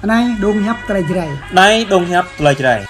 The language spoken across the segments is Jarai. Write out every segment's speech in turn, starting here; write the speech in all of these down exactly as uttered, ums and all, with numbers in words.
Anai dong hiăp tơlơi Jrai. Anai dong hiăp tơlơi Jrai.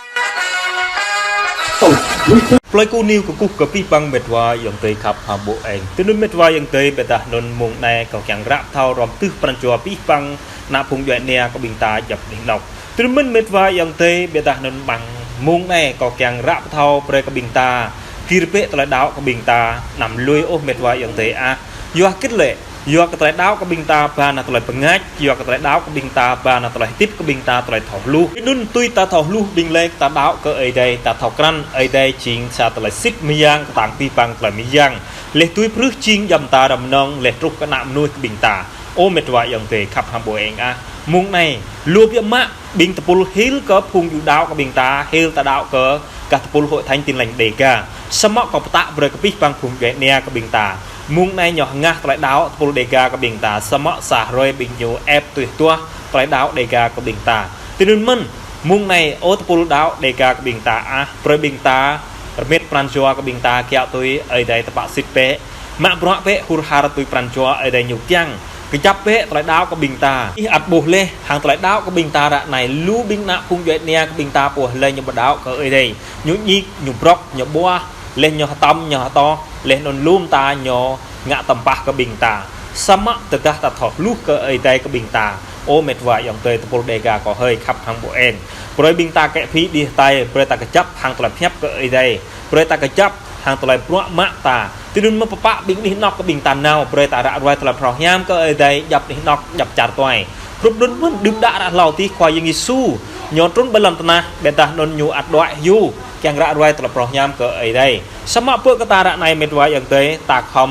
Plơi Ku News kơkuh kơ abih bang met wa ayŏng adơi khăp hăng ƀô eng. Tui anŭn met wa ayŏng adơi, ƀiădah anŭn mông anai kâo kiăng ră pơthâo hrŏm tơ̆ pran jua abih bang ană phung djuai ania kơ ƀing ta djŏp anih anŏk. Tui anŭn mơ̆n met wa ayŏng adơi, ƀiădah anŭn mơ̆ng mông anai kâo kiăng ră pơthâo brơi kơ ƀing ta gir bĕ tơlơi đaŏ kơ ƀing ta, anăm lui ôh met wa ayŏng adơi ah. Yua hơget lĕ, yua kơ tơlơi đaŏ kơ ƀing ta ba nao tơlơi bơngač, yua kơ tơlơi đaŏ kơ ƀing ta ba nao tơlơi hơdip kơ ƀing ta tơlơi thâo hluh. Tui anŭn tui ta thâo hluh ƀing lĕ ta đaŏ kơ Ơi Adai, ta thâo krăn Ơi Adai jing sa tơlơi sĭt mơyang, kơtang abih bang tơlơi mơyang. Lĕ tui prưh jing djăm ta răm nong, lĕ truh kơ ană mơnuih kơ ƀing ta. Ơ met wa ayŏng adơi khăp hăng ƀô eng ah. Mông anai, lu biă mă, ƀing tơpul hil kơ phung yu đaŏ kơ ƀing ta, hil ta đaŏ kơ gah tơpul Hội Thánh Tin Lành Đêga. Samơ̆ kâo pơtă brơi kơ abih bang phung djuai ania kơ ƀing ta. Mông anai ñu hơngah tơlơi đaŏ tơpul Đêga kơ ƀing ta. Samơ̆ sa hrơi ƀing ñu ĕp tui tuah tơlơi đaŏ Đêga kơ ƀing ta. Tui anŭn mơ̆n, mông anai ơ tơpul đaŏ Đêga kơ ƀing ta ah, brơi ƀing ta rơmet pran jua kơ ƀing ta kiaŏ tui Ơi Adai tơpă sĭt bĕ. Mă bruă bĕ hur har tui pran jua Ơi Adai ñu kiăng. Kơjăp bĕ tơlơi đaŏ kơ ƀing ta. Ih ăt ƀuh lĕ, hăng tơlơi đaŏ kơ ƀing ta ră anai, lu ƀing ană phung djuai ania kơ ƀing ta pô lĕ ñu ƀu đaŏ kơ Ơi Adai. Ñu ñik, ñu brŏk, ñu ƀuah, lĕ ñu hơtăm, ñu hơtoh, lĕ anŭn lŏm ta ñu ngă tơmpah kơ ƀing ta. Samơ̆ tơdah ta thâo hluh kơ Ơi Adai kơ ƀing ta. Ơ met wa ayŏng adơi tơpul Đêga kâo hơi khăp hăng ƀô eng. Brơi ƀing ta kĕ phi đih tai, brơi ta kơjăp hăng tơlơi pơhiăp kơ Ơi Adai. Brơi ta kơjăp hăng tơlơi bruă mă ta. Tui anŭn mơ̆n pơpă ƀing anih anŏk kơ ƀing ta nao, brơi ta ră ruai tơlơi phrâo hiam kơ Ơi Adai djŏp anih anŏk djŏp čar tuai. Hrup anŭn mơ̆n đưm đă ră hlâo tih Khua Yang Yêsu ñu trŭn ƀơi lŏn tơnah, ƀiădah anŭn ñu ăt đuaĭ hyu kiăng ră ruai tơlơi phrâo hiam kơ Ơi Adai. Samơ̆ pơ kơ ta ră anai met wa ayŏng adơi, ta khŏm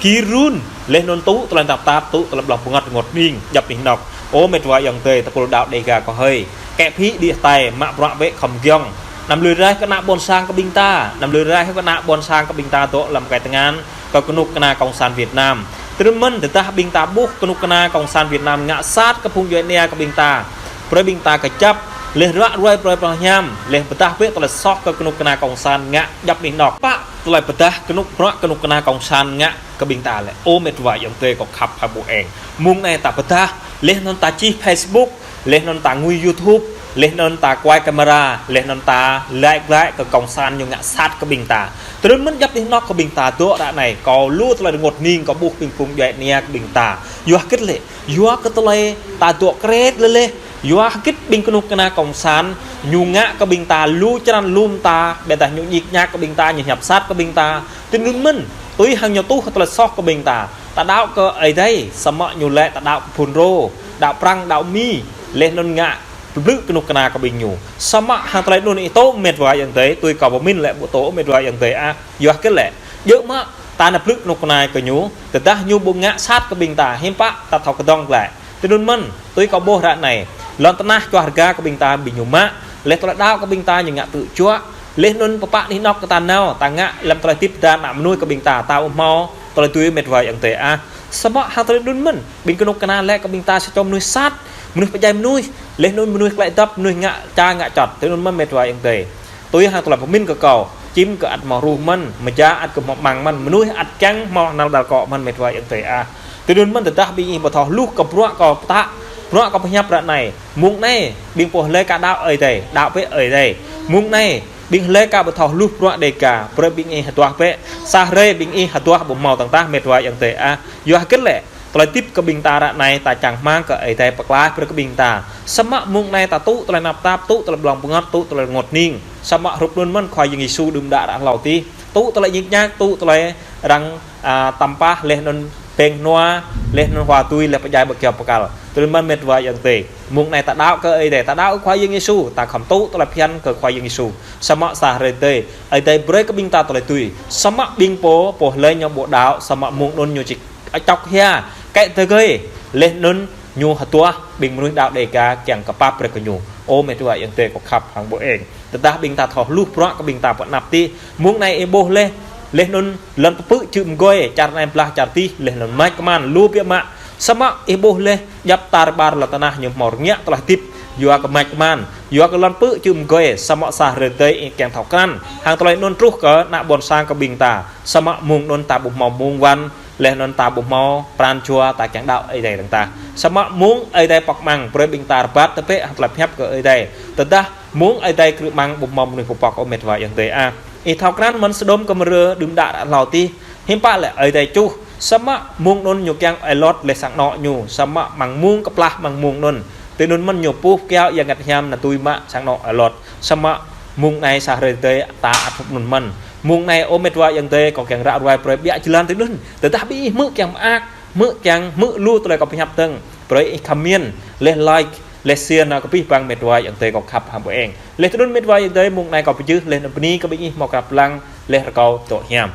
gir run, lĕ anŭn tŭ tơlơi tơnap tap, tŭ tơlơi ƀlŏng pơngăt rơngot hning djŏp anih anŏk. Ơ met wa ayŏng adơi, tơpul đaŏ Đêga kâo hơi. Kĕ phi đih tai, mă bruă bĕ khŏm giŏng. Anăm lui raih kơ ană ƀôn sang kơ ƀing ta, anăm lui raih kơ ană ƀôn sang kơ ƀing ta dŏ lăm kơi tơngan kơ kơnuk kơna Cộng sản Việt Nam. Tui anŭn mơ̆n tơdah ƀing ta ƀuh kơnuk kơna Cộng sản Việt Nam ngă sat kơ phung djuai ania kơ ƀing ta, brơi ƀing ta kơjăp, lĕ ră ruai brơi pơhiam, lĕ pơdah bĕ tơlơi soh kơ kơnuk kơna Cộng sản ngă djŏp anih anŏk. Pă tơlơi pơdah kơnuk, bruă kơnuk kơna Cộng sản ngă kơ ƀing ta lĕ. Ơ met wa ayŏng adơi kâo khăp hăng ƀô eng. Mông anai ta pơdah, lĕ anŭn ta čih Facebook, lĕ anŭn ta ngui YouTube, lĕ anŭn ta quay camera, lĕ anŭn ta laĭ glaĭ kơ Cộng sản ñu ngă sat kơ ƀing ta. Tui anŭn mơ̆n djŏp anih anŏk kơ ƀing ta dŏ ră anai, kâo lu tơlơi rơngot hning kâo ƀuh ƀing phung djuai ania kơ ƀing ta. Yua hơget lĕ, yua kơ tơlơi ta dŏ kret lĕ lĕ. Yua hơget ƀing kơnuk kơna Cộng sản ñu ngă kơ ƀing ta lu črăn lŏm ta, ƀiădah ñu ñik ñak kơ ƀing ta, ñu pơhiăp sat kơ ƀing ta. Tui anŭn mơ̆n, tui hăng ñu tuh tơlơi soh kơ ƀing ta. Ta đaŏ kơ Ơi Adai, samơ̆ ñu lĕ ta đaŏ kơ phun rô, đaŏ Prăng, đaŏ Mi, lĕ anŭn ngă pơblư̆ kơnuk kơna kơ ƀing ñu. Samơ̆ hăng tơlơi anŭn ih tŭ met wa ayŏng adơi, tui kâo pơmĭn lĕ ƀu tŭ met wa ayŏng adơi ah. Yua hơget lĕ, djơ̆ mă ta nao pơblư̆ kơnuk kơna kơ ñu, tơdah ñu ƀu ngă sat kơ ƀing ta, hiư̆m pă ta thâo kơdŏng glaĭ. Tui anŭn mơ̆n, tui kâo ƀuh ră anai, lŏn tơnah čuah rơga kơ ƀing ta ƀing ñu mă, lĕ tơlơi đaŏ kơ ƀing ta ñu ngă tŭ juă, lĕ anŭn pơpă anih anŏk kơ ta nao, ta ngă lăm tơlơi hơdip ta ană mơnuih kơ ƀing ta, ta ƀu hmâo tơlơi tui met wa ayŏng adơi ah. Samơ̆ hăng tơlơi anŭn mơ̆n, ƀing kơnuk kơna lĕ kơ ƀing ta sa čô mơnuih sat, mơnuih pơdjai mơnuih, lĕ anŭn mơnuih klĕ dăp, mơnuih ngă ča ngă čŏt, tui anŭn mơ̆n met wa ayŏng adơi. Tui hăng tơlơi pơmĭn kơ kâo, čim kơ ăt hmâo ruh mơ̆n, mơja ăt kơ hmâo măng mơ̆n, mơnuih ăt kiăng hmâo năl đal kŏ mơ̆n met wa ayŏng adơi ah. Tui anŭn mơ̆n tơdah ƀing ih ƀu thâo hluh kơ bruă kâo pơtă, bruă kâo pơhiăp ră anai. Mông anai, ƀing pô lĕ ka đaŏ Ơi Adai, đaŏ bĕ Ơi Adai. Mông anai, ƀing lĕ ka ƀu thâo hluh bruă Đêga, brơi ƀing ih hơduah bĕ. Sa hrơi ƀing ih hơduah ƀu hmâo tơ̆ng tah met wa ayŏng adơi ah. Yua hơget lĕ, tơlơi hơdip kơ ƀing ta ră anai ta čang rơmang kơ Ơi Adai pơklaih brơi kơ ƀing ta. Samơ̆ mông anai ta tŭ tơlơi tơnap tap, tŭ tơlơi ƀlŏng pơngăt, tŭ tơlơi rơngot hning. Samơ̆ hrup anŭn mơ̆n Khua Yang Yêsu đưm đă ră hlâo tih. Tŭ tơlơi ñik ñak, tŭ tơlơi arăng, a, tăm pah, lĕ anŭn peng hnua, lĕ anŭn hua tui, lĕ pơdjai ƀơi kyâo pơkăl. Tui anŭn mơ̆n met wa ayŏng adơi. Mông anai ta đaŏ kơ Ơi Adai, ta đaŏ kơ Khua Yang Yêsu, ta khŏm tŭ tơlơi phiăn kơ Khua Yang Yêsu. Samơ̆ sa hrơi tih, Ơi Adai brơi kơ ƀing ta tơlơi tui. Samơ̆ ƀing pô, pô lĕ ñu ƀu đaŏ, samơ̆ mông anŭn ñu či čŏk hia, kĕ tơgơi, lĕ anŭn ñu hơduah ƀing mơnuih đaŏ Đêga kiăng kơ pap brơi kơ ñu. Ơ met wa ayŏng adơi kâo khăp hăng ƀô eng. Tơdah ƀing ta thâo hluh bruă kơ ƀing ta pơ anăp tih, mông anai ih ƀuh lĕ, lĕ anŭn lŏn pơpư̆ čư̆ mơgơi, čar anai blah čar tih, lĕ anŭn mač kơman, lu biă mă. Samơ̆ ih ƀuh lĕ, djŏp tar ƀar lŏn tơnah ñu hmâo rơngiă tơlơi hơdip, yua kơ mač kơman, yua kơ lŏn pơpư̆ čư̆ mơgơi, samơ̆ sa hrơi tih ih kiăng thâo krăn. Hăng tơlơi anŭn truh kơ ană ƀôn sang kơ ƀing ta, samơ̆ mông anŭn ta ƀu hmâo mông wăn, Laih anŭn ta ƀu hmâo pran jua ta kiăng đaŏ Ơi Adai dơ̆ng tah. Samơ̆ mơ̆ng Ơi Adai pŏk amăng, brơi ƀing ta rơbat tơbiă hăng tơlơi pơhiăp kơ Ơi Adai. Tơdah mơ̆ng Ơi Adai krư̆ amăng ƀu hmâo mơnuih pơpŏk ơ mĕt wa ayŏng adơi ah. Ih thâo krăn mơ̆n Sôđôm Gômôrrah đưm đă ră hlâo adih. Hiư̆m pă lĕ Ơi Adai čuh. Samơ̆ mơ̆ng anŭn ñu kiăng ơi Lot laih sang anŏ ñu. Samơ̆ amăng mơ̆ng kơplah amăng mơ̆ng anŭn. Tui anŭn mơ̆n ñu puh kiaŏ Yang Bơngăt Hiam nao tui mă sang anŏ ơi Lot. Samơ̆ mơ̆ng anai sa hrơi tơdơi ta ăt hŭp anŭn mơ̆n. Mơ̆ng anai ơ mĕt wa ayŏng adơi kâo kiăng ră ruai brơi ƀiă jơlan tui anŭn. Tơdah ƀing ih hmư̆ kiăng mơak, hmư̆ kiăng hmư̆ lu tơlơi kâo pơhiăp dơ̆ng. Brơi ih comment, laih like, laih share nao kơ abih bang mĕt wa ayŏng adơi kâo khăp hăng ƀu eng. Laih tui anŭn mĕt wa ayŏng adơi mơ̆ng anai kâo pơjưh laih anŭn bơni kơ ƀing ih hmâo krăp lăng laih rơkâo dŏ hiam.